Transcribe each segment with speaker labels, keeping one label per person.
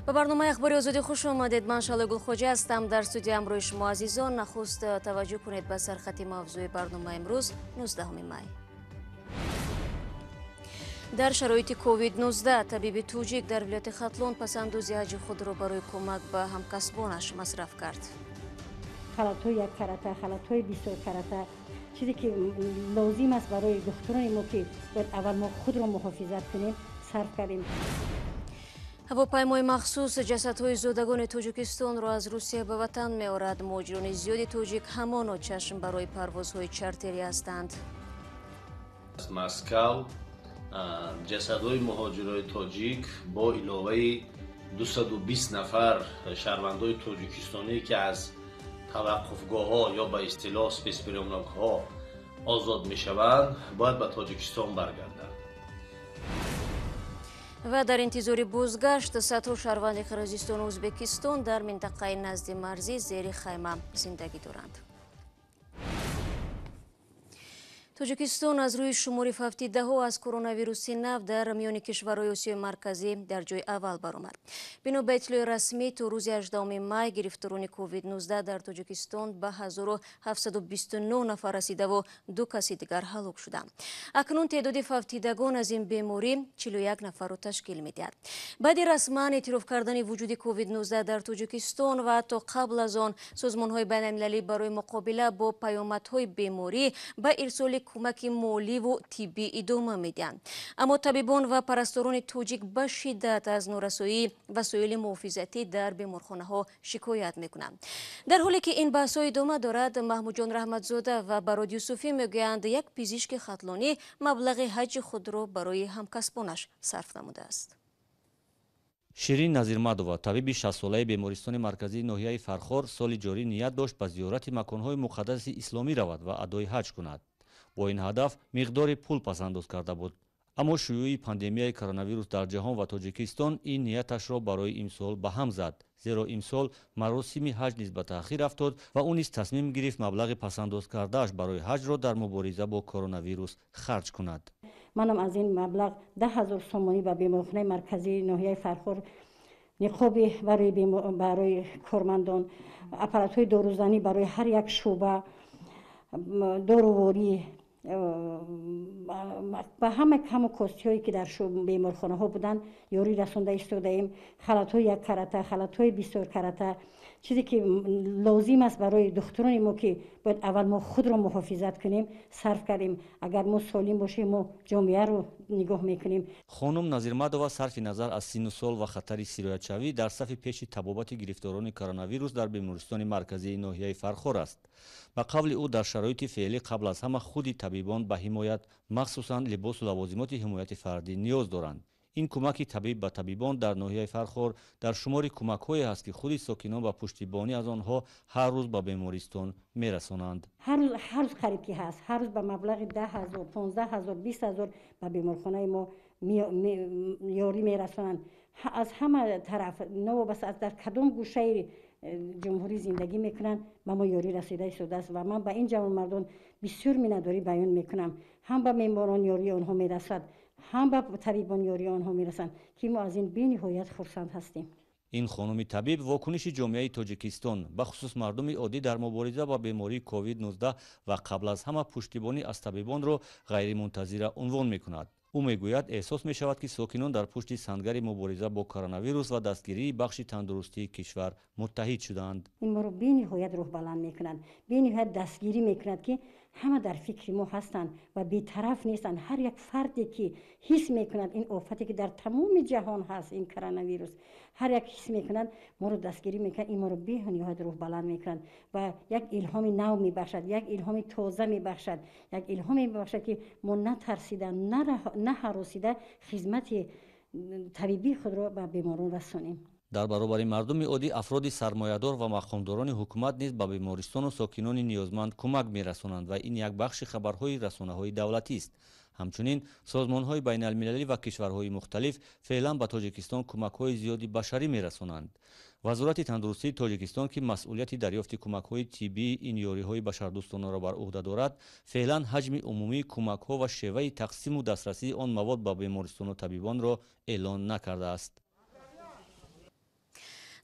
Speaker 1: Ба барномаи Ахбори Озодӣ хуш омадед. Ман Шалои Гулхоҷа ҳастам. Дар студия ҳамроҳи шумо азизон. Нахуст таваҷҷӯҳ кунед ба сархати мавзӯи барномаи имрӯз, 19 май. Дар шароити COVID-19 табиби тоҷик дар вилояти Хатлон пасандози ҳаҷи худро барои кӯмак ба ҳамкасбонаш масраф кард.
Speaker 2: Халатҳои як карата, халатҳои бисёр карата, чизе ки лозим аст барои духтурони мо, ки бояд аввал мо худро муҳофизат кунем, сарф кардем.
Speaker 1: Ҳавопаймои махсус ҷасадҳои зодагони Тоҷикистонро аз Русия ба ватан меорад. Муҳоҷирони зиёди тоҷик ҳамоно чашм барои парвозҳои чартерӣ ҳастанд.
Speaker 3: Аз Москав ҷасадҳои муҳоҷирони тоҷик бо иловаи 220 нафар шаҳрвандои тоҷикистонӣ, ки аз таваққуфгоҳҳо ё ба истилоҳ спецприёмникҳо озод мешаванд, бояд ба Тоҷикистон баргарданд.
Speaker 1: Ва дар интизори бозгашт садҳо шаҳрванди Қирғизистону Ӯзбекистон дар минтақаи назди марзӣ зери хайма зиндагӣ доранд. Тоҷикистон аз рӯи шумори фавтидаҳо аз коронавируси нав дар миёни кишварҳои Осиёи Марказӣ дар ҷои аввал баромад. Бино ба иттилои расмӣ, то рӯзи 18 май гирифторони COVID-19 дар Тоҷикистон ба 1729 нафар расидаву ду каси дигар ҳалок шуданд. Акнун теъдоди фавтидагон аз ин беморӣ 41 нафарро ташкил медиҳад. Баъди расман эътироф кардани вуҷуди COVID-19 дар Тоҷикистон ва ҳатто қабл аз он созмонҳои байналмилалӣ барои муқобила бо паёмадҳои беморӣ ба ирсоли кӯмаки моливу тиббӣ идома медиҳанд. Аммо табибон ва парасторони тоҷик ба шиддат аз норасоии васоили муҳофизатӣ дар беморхонаҳо шикоят мекунанд. Дар ҳоле ки ин баҳсҳо идома дорад, Маҳмудҷон Раҳматзода ва Барод Юсуфӣ мегӯянд, як пизишки хатлонӣ маблағи ҳаҷи худро барои ҳамкасбонаш сарф намудааст.
Speaker 4: Ширин Назирмадова, табиби 60-солаи бемористони марказии ноҳияи Фархор, соли ҷорӣ ният дошт ба зиёрати маконҳои муқаддаси исломӣ равад ва адои ҳаҷ кунад. Бо ин ҳадаф миқдори пул пасандоз карда буд. Аммо шуюи пандемияи коронавирус дар ҷаҳон ва Тоҷикистон ин нияташро барои имсол ба ҳам зад, зеро имсол маросими ҳаҷ низ ба таъхир афтод ва ӯ низ тасмим гирифт маблағи пасандоз кардааш барои ҳаҷро дар мубориза бо коронавирус харҷ кунад.
Speaker 2: Манам аз ин маблағ 10 000 сомонӣ ба беморхонаи марказии ноҳияи Фархор ниқоби барои кормандон, аппаратҳои дорузанӣ барои ҳар як шӯъба, доруворӣ ба ҳама каму костиҳое, ки дар беморхонаҳо буданд, ёрӣ расонда истодаем. Халатҳои як карата, халатҳои бисёр карата, чизе ки лозим аст барои духтурони мо, ки бояд аввал мо худро муҳофизат кунем, сарф кардем. Агар мо солим бошем, мо ҷомеаро нигоҳ мекунем.
Speaker 4: Хонум Назирмадова сарфи назар аз синну сол ва хатари сироятшавӣ дар сафи пеши табобати гирифторони коронавирус дар бемористони марказии ноҳияи Фархор аст. Ба қавли ӯ, дар шароити феълӣ қабл аз ҳама худи табибон ба ҳимоят, махсусан либосу лавозимоти ҳимояти фардӣ ниёз доранд. Ин кӯмаки табиб ба табибон дар ноҳияи Фархор дар шумори кӯмакҳое ҳаст, ки худи сокинон ба пуштибонӣ аз онҳо ҳар рӯз ба бемористон мерасонанд.
Speaker 2: Ҳар рӯз, ҳар рӯз қариб ки ҳаст, ҳар рӯз ба маблағи 10 000, 15 000, 20 000 ба беморхонаи мо ёрӣ мерасонанд аз ҳама тараф. Новобаста аз дар кадом гӯшаи ҷумҳурӣ зиндагӣ мекунанд, ба мо ёрӣ расида истодааст ва ман ба ин ҷавонмардон бисёр миннатдорӣ баён мекунам. Ҳам ба меҳмонон ёрии онҳо мерасад, ҳам ба табибон ёрии онҳо мерасанд, ки мо аз ин бениҳоят хурсанд ҳастем.
Speaker 4: Ин хонуми табиб вокуниши ҷомеаи Тоҷикистон, бахусус мардуми оддӣ, дар мубориза ба бемории COVID-19 ва қабл аз ҳама пуштибонӣ аз табибонро ғайримунтазира унвон мекунад. Ӯ мегӯяд, эҳсос мешавад, ки сокинон дар пушти сангари мубориза бо коронавирус ва дастгирии бахши тандурустии кишвар муттаҳид шудаанд.
Speaker 2: Ин моро бениҳоят рӯҳбаланд мекунад, бениҳоят дастгирӣ мекунад, ки ҳама дар фикри мо ҳастанд ва бетараф нестанд. Ҳар як фарде, ки ҳис мекунад ин офате, ки дар тамоми ҷаҳон ҳаст, ин коронавирус, ҳар як ҳис мекунад, моро дастгирӣ мекунад. Ин моро бениҳоят рӯҳбаланд мекунад ва як илҳоми нав мебахшад, як илҳоми тоза мебахшад, як илҳоме мебахшад, ки мо натарсида, наҳаросида хизмати табибии худро ба беморон расонем.
Speaker 4: Дар баробари мардуми оддӣ афроди сармоядор ва мақомдорони ҳукумат низ ба бемористону сокинони ниёзманд кӯмак мерасонанд ва ин як бахши хабарҳои расонаҳои давлатист. Ҳамчунин созмонҳои байналмилалӣ ва кишварҳои мухталиф феълан ба Тоҷикистон кӯмакҳои зиёди башарӣ мерасонанд. Вазорати тандурустии Тоҷикистон, ки масъулияти дарёфти кӯмакҳои тиббии ин ёриҳои башардӯстонаро бар ӯҳда дорад, феълан ҳаҷми умумии кӯмакҳо ва шеваи тақсиму дастрасии он мавод ба бемористону табибонро эълон накардааст.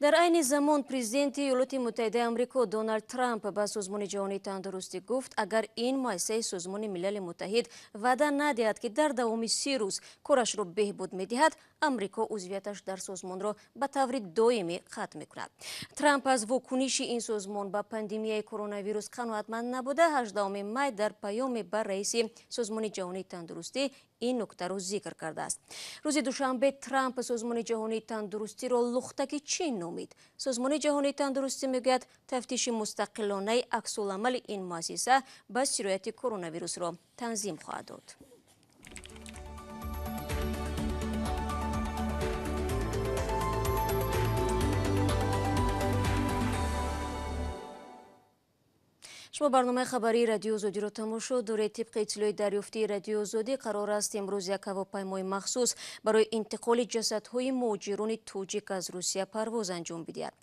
Speaker 1: Дар айни замон президенти Иёлоти Муттаҳидаи Амрико Доналд Трамп ба Созмони ҷаҳонии тандурустӣ гуфт, агар ин муассисаи Созмони Милали Муттаҳид ваъда надиҳад, ки дар давоми 30 рӯз корашро беҳбуд медиҳад, Амрико узвияташ дар созмонро ба таври доимӣ қатъ мекунад. Трамп аз вокуниши ин созмон ба пандемияи коронавирус қаноатманд набуда, 18 май дар паёме ба раиси Созмони ҷаҳонии тандурустӣ ин нуктаро зикр кардааст. Рӯзи душанбе Трамп Созмони ҷаҳонии тандурустиро лухтаки чин номид. Созмони ҷаҳонии тандурустӣ мегӯяд, тафтиши мустақилонаи аксуламали ин муассиса ба сирояти коронавирусро танзим хоҳад дод. Шумо барномаи хабарии Радиои Озодиро тамошо доред. Тибқи иттилои дарёфтии Радиои Озодӣ қарор аст имрӯз як ҳавопаймои махсус барои интиқоли ҷасадҳои муҳоҷирони тоҷик аз Русия парвоз анҷом бидиҳад.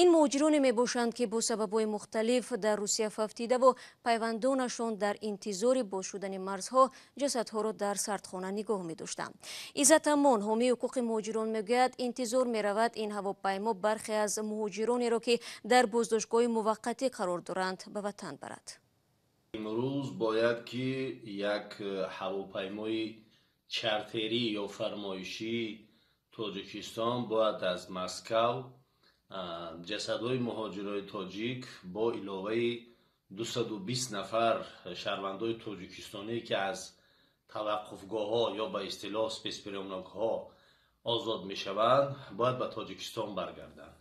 Speaker 1: Ин муҳоҷироне мебошанд, ки бо сабабҳои мухталиф дар Русия фавтидаву пайвандонашон дар интизори боз шудани марзҳо ҷасадҳоро дар сардхона нигоҳ медоштанд. Иззат Амон, ҳомии ҳуқуқи муҳоҷирон, мегӯяд, интизор меравад ин ҳавопаймо бархе аз муҳоҷиронеро, ки дар боздоштгоҳи муваққатӣ қарор доранд, ба ватан барад.
Speaker 3: Имрӯз бояд ки як ҳавопаймои чартерӣ ё фармоишии Тоҷикистон бояд аз Москав ҷасадҳои муҳоҷирони тоҷик бо иловаи 220 нафар шаҳрвандои тоҷикистонӣ, ки аз таваққуфгоҳҳо ё ба истилоҳ спецприёмникҳо озод мешаванд, бояд ба Тоҷикистон баргарданд.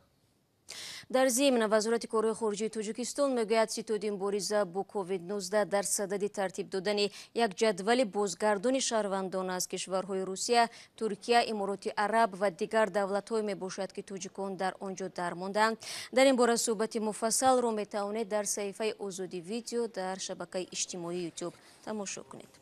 Speaker 1: Дар зимн Вазорати корҳои хориҷии Тоҷикистон мегӯяд, ситоди мубориза бо COVID-19 дар садади тартиб додани як ҷадвали бозгардони шаҳрвандон аз кишварҳои Русия, Туркия, Имороти Араб ва дигар давлатҳое мебошад, ки тоҷикон дар он ҷо дармондаанд. Дар ин бора суҳбати муфассалро метавонед дар саҳифаи Озодӣ видео дар шабакаи иҷтимоии YouTube тамошо кунед.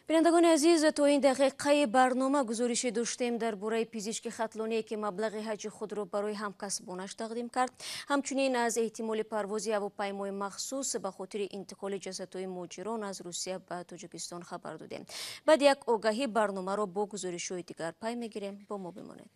Speaker 1: Бинандагони азиз, то ин дақиқаи барнома гузоришӣ доштем дар бораи пизишки хатлоние, ки маблағи ҳаҷи худро барои ҳамкасбонаш тақдим кард. Ҳамчунин аз эҳтимоли парвози ҳавопаймои махсус ба хотири интиқоли ҷасадҳои муҳоҷирон аз Русия ба Тоҷикистон хабар додем. Баъд як огаҳӣ барномаро бо гузоришҳои дигар пай мегирем. Бо мо бимонед.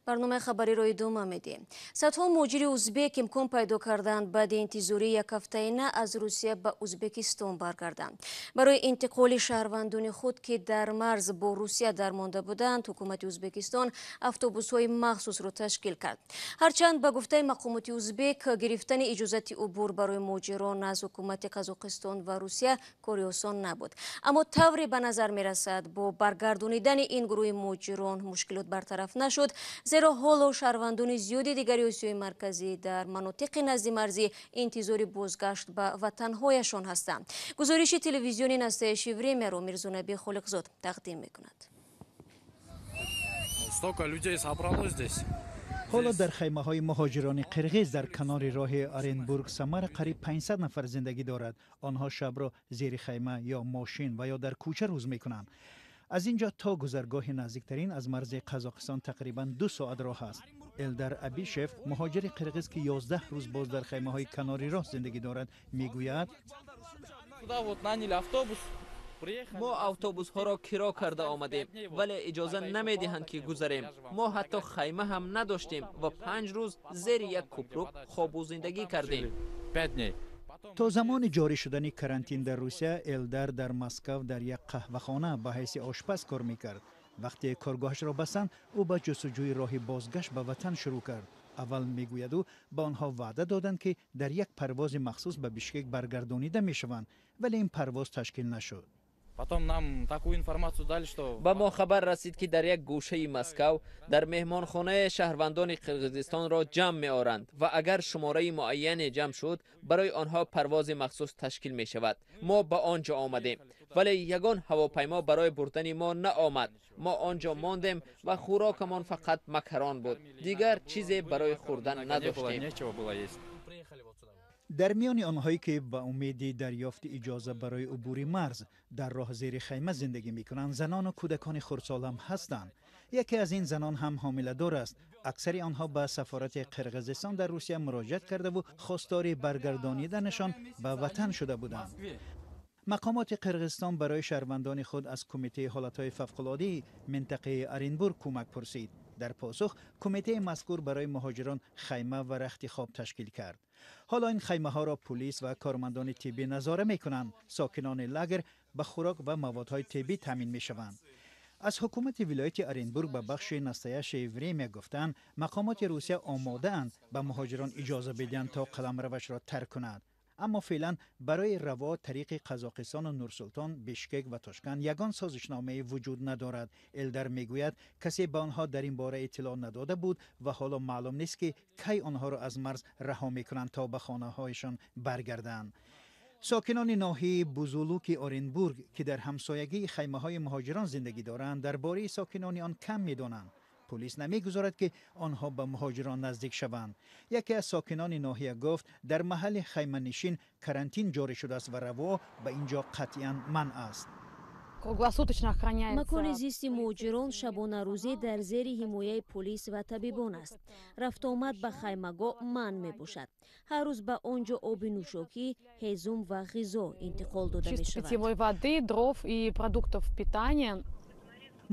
Speaker 1: Барномаи хабариро идома медиҳем. Садҳо муҳоҷири узбек имкон пайдо карданд баъди интизории якҳафтаина аз Русия ба Узбекистон баргарданд. Барои интиқоли шаҳрвандони худ, ки дар марз бо Русия дармонда буданд, ҳукумати Узбекистон автобусҳои махсусро ташкил кард. Ҳарчанд ба гуфтаи мақомоти узбек, гирифтани иҷозати убур барои муҳоҷирон аз ҳукумати Қазоқистон ва Русия кори осон набуд. Аммо тавре ба назар мерасад, бо баргардонидани ин гурӯҳи муҳоҷирон мушкилот бартараф нашуд, зеро ҳоло шаҳрвандони зиёди дигари Осиёи Марказӣ дар манотиқи наздимарзӣ интизори бозгашт ба ватанҳояшон ҳастанд. Гузориши телевизиони Настоящее времяро Мирзонаби Холиқзод тақдим мекунад.
Speaker 5: Столько людей собралось здесь.
Speaker 6: Ҳоло дар хаймаҳои муҳоҷирони қирғиз дар канори роҳи Оренбург Самара қариб 500 нафар зиндагӣ дорад. Онҳо шабро зери хайма ё мошин ва ё дар кӯча рӯз мекунанд. Аз ин ҷо то гузаргоҳи наздиктарин аз марзи Қазоқистон тақрибан 2 соат роҳ аст. Элдар Абишев, муҳоҷири қирғиз, ки 11 рӯз боз дар хаймаҳои канори роҳ зиндагӣ дорад, мегӯяд:
Speaker 7: Мо автобусҳоро киро карда омадем, вале иҷоза намедиҳанд, ки гузарем. Мо ҳатто хайма ҳам надоштем ва 5 рӯз зери як купрук хобу зиндагӣ кардем.
Speaker 6: То замони ҷорӣ шудани карантин дар Русия, Элдар дар Москав дар як қаҳвахона ба ҳайси ошпаз кор мекард. Вақте коргоҳашро бастанд, ӯ ба ҷустуҷӯи роҳи бозгашт ба ватан шурӯъ кард. Аввал, мегӯяд ӯ, ба онҳо ваъда доданд, ки дар як парвози махсус ба Бишкек баргардонида мешаванд, вале ин парвоз ташкил нашуд.
Speaker 5: Потом нам такую информацию дали, что
Speaker 7: ба мо хабар расид, ки дар як гӯшаи Москав дар меҳмонхонаи шаҳрвандони Қирғизистонро ҷамъ меоранд ва агар шумораи муайяне ҷамъ шуд, барои онҳо парвози махсус ташкил мешавад. Мо ба он ҷо омадем, вале ягон ҳавопаймо барои бурдани мо наомад. Мо он ҷо мондем ва хӯрокамон фақат макарон буд, дигар чизе барои хӯрдан надоштем.
Speaker 6: Дар миёни онҳое ки ба умеди дарёфти иҷоза барои убури марз дар роҳ зери хайма зиндагӣ мекунанд, занону кӯдакони хурдсол ҳам ҳастанд. Яке аз ин занон ҳам ҳомиладор аст. Аксари онҳо ба сафорати Қирғизистон дар Русия муроҷиат кардаву хостори баргардониданашон ба ватан шуда буданд. Мақомоти Қирғизистон барои шаҳрвандони худ аз Кумитаи ҳолатҳои фавқулодаи минтақаи Оренбург кӯмак пурсид. Дар посух кумитаи мазкур барои муҳоҷирон хайма ва рахти хоб ташкил кард. Ҳоло ин хаймаҳоро пулис ва кормандони тиббӣ назора мекунанд. Сокинони лагер ба хӯрок ва маводҳои тиббӣ таъмин мешаванд. Аз ҳукумати вилояти Оренбург ба бахши Настоящее время гуфтанд, мақомоти Русия омодаанд ба муҳоҷирон иҷоза бидиҳанд то қаламравашро тарк кунад. Аммо феълан барои раво тариқи Қазоқистону Нурсултон, Бишкек ва Тошканд ягон созишномае вуҷуд надорад. Элдар мегӯяд, касе ба онҳо дар ин бора иттилоъ надода буд ва ҳоло маълум нест, ки кай онҳоро аз марз раҳо мекунанд то ба хонаҳояшон баргарданд. Сокинони ноҳияи Бузулуки Оренбург, ки дар ҳамсоягии хаймаҳои муҳоҷирон зиндагӣ доранд, дар бораи сокинони он кам медонанд. Пулис намегузорад, ки онҳо ба муҳоҷирон наздик шаванд. Яке аз сокинони ноҳия гуфт, дар маҳалли хайманишин карантин ҷорӣ шудааст ва раво ба ин ҷо қатъиян манъ аст.
Speaker 8: Круглосуточно охраняется.
Speaker 1: Макони зисти муҳоҷирон шабонарӯзӣ дар зери ҳимояи полис ва табибон аст. Рафтуомад ба хаймагоҳ манъ мебошад. Ҳар рӯз ба он ҷо оби нӯшокӣ, ҳезум ва ғизо интиқол дода
Speaker 8: чистой
Speaker 1: мешавад.
Speaker 8: Питьевой воды, дров и продуктов питания.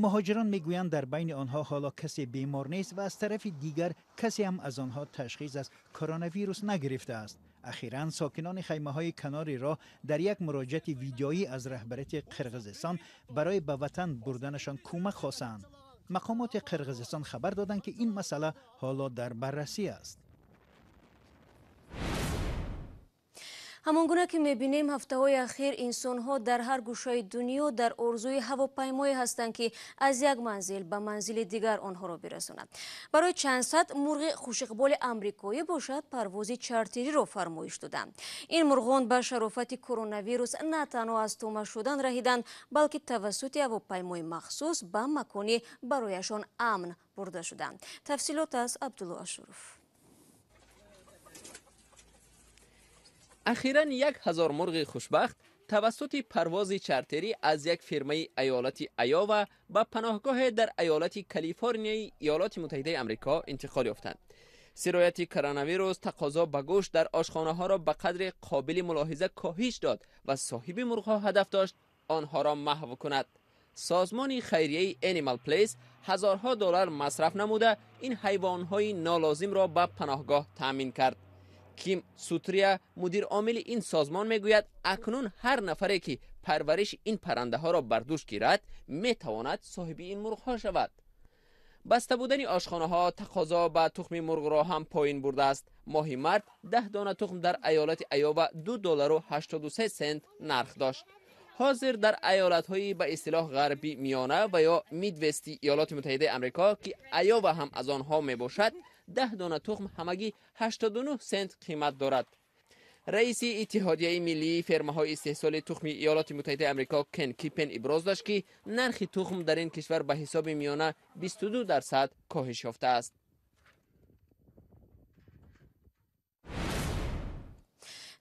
Speaker 6: Муҳоҷирон мегӯянд, дар байни онҳо ҳоло касе бемор нест ва аз тарафи дигар касе ҳам аз онҳо ташхис аз коронавирус нагирифтааст. Ахиран сокинони хаймаҳои канори роҳ дар як муроҷиати видеоӣ аз раҳбарияти Қирғизистон барои ба ватан бурданашон кӯмак хостанд. Мақомоти Қирғизистон хабар доданд, ки ин масъала ҳоло дар баррасӣ аст.
Speaker 1: Ҳамон гуна ки мебинем, ҳафтаҳои ахир инсонҳо дар ҳар гӯшаи дунё дар орзуи ҳавопаймое ҳастанд, ки аз як манзил ба манзили дигар онҳоро бирасонад. Барои чанд сад мурғи хушиқболи амрикоӣ бошад, парвози чартериро фармоиш доданд. Ин мурғон ба шарофати коронавирус на танҳо аз тӯма шудан раҳиданд, балки тавассути ҳавопаймои махсус ба макони барояшон амн бурда шуданд. Тафсилот аз Абдулло Ашуров.
Speaker 7: Ахиран 1000 мурғи хушбахт тавассути парвози чартерӣ аз як фирмаи иёлати Айова ба паноҳгоҳе дар иёлати Калифорнияи Иёлоти Муттаҳидаи Амрико интиқол ёфтанд. Сирояти коронавирус тақозо ба гӯшт дар ошхонаҳоро ба қадри қобили мулоҳиза коҳиш дод ва соҳиби мурғҳо ҳадаф дошт онҳоро маҳв кунад. Созмони хайрияи Animal Place ҳазорҳо доллар масраф намуда ин ҳайвонҳои нолозимро ба паноҳгоҳ таъмин кард. Ким Сутрия, мудир омили ин созмон, мегӯяд, акнун ҳар нафаре ки парвариши ин паррандаҳоро бар дӯш гирад, метавонад соҳиби ин мурғҳо шавад. Баста будани ошхонаҳо тақозо ба тухми мурғро ҳам поин бурдааст. Моҳи март 10 дона тухм дар иёлати Айова 2 доллару 83 сент нарх дошт. Ҳозир дар иёлатҳои ба истилоҳ ғарби миёна ва ё Мидвести Иёлоти Муттаҳидаи Амрико, ки Айова ҳам аз онҳо мебошад, 10 дона тухм ҳамагӣ 89 сент қимат дорад. Раиси Иттиҳодияи миллии фермаҳои истеҳсоли тухми Иёлоти Муттаҳидаи Амрико Кен Кипен иброз дошт, ки нархи тухм дар ин кишвар ба ҳисоби миёна 22% коҳиш ёфтааст.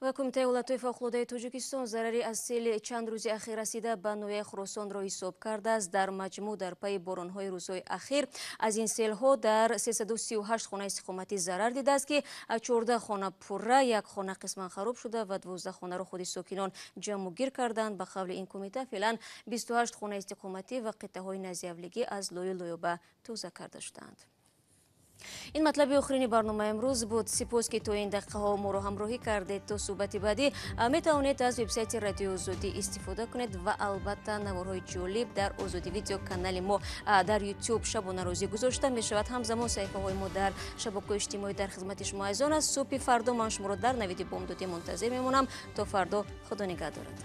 Speaker 1: Ва Кумитаи ҳолатҳои фавқулодаи Тоҷикистон зарари аз сели чанд рӯзи ахир расида ба ноҳияи Хуросонро ҳисоб кардааст. Дар маҷмӯъ дар пайи боронҳои рӯзҳои ахир аз ин селҳо дар 338 хона истиқоматӣ зарар дидааст, ки 14 хона пурра, як хона қисман хароб шуда ва 12 хонаро худи сокинон ҷамъугир карданд. Ба қавли ин кумита, феълан 28 хона истиқоматӣ ва қитъаҳои назиавлигӣ аз лою лоёба тоза карда шудаанд. Ин матлаби охирини барномаи имрӯз буд. Сипос, ки то ин дақиқаҳо моро ҳамроҳӣ кардед. То суҳбати баъдӣ метавонед аз вебсайти Радиои Озодӣ истифода кунед ва албатта наворҳои ҷолиб дар Озодӣ Видео, канали мо дар Ютуб, шабонарӯзӣ гузошта мешавад. Ҳамзамон саҳифаҳои мо дар шабакаҳои иҷтимоӣ дар хизмати шумо азизон аст. Субҳи фардо ман шуморо дар навиди бомдодӣ мунтазир мемонам. То фардо, Худо нигаҳдорад.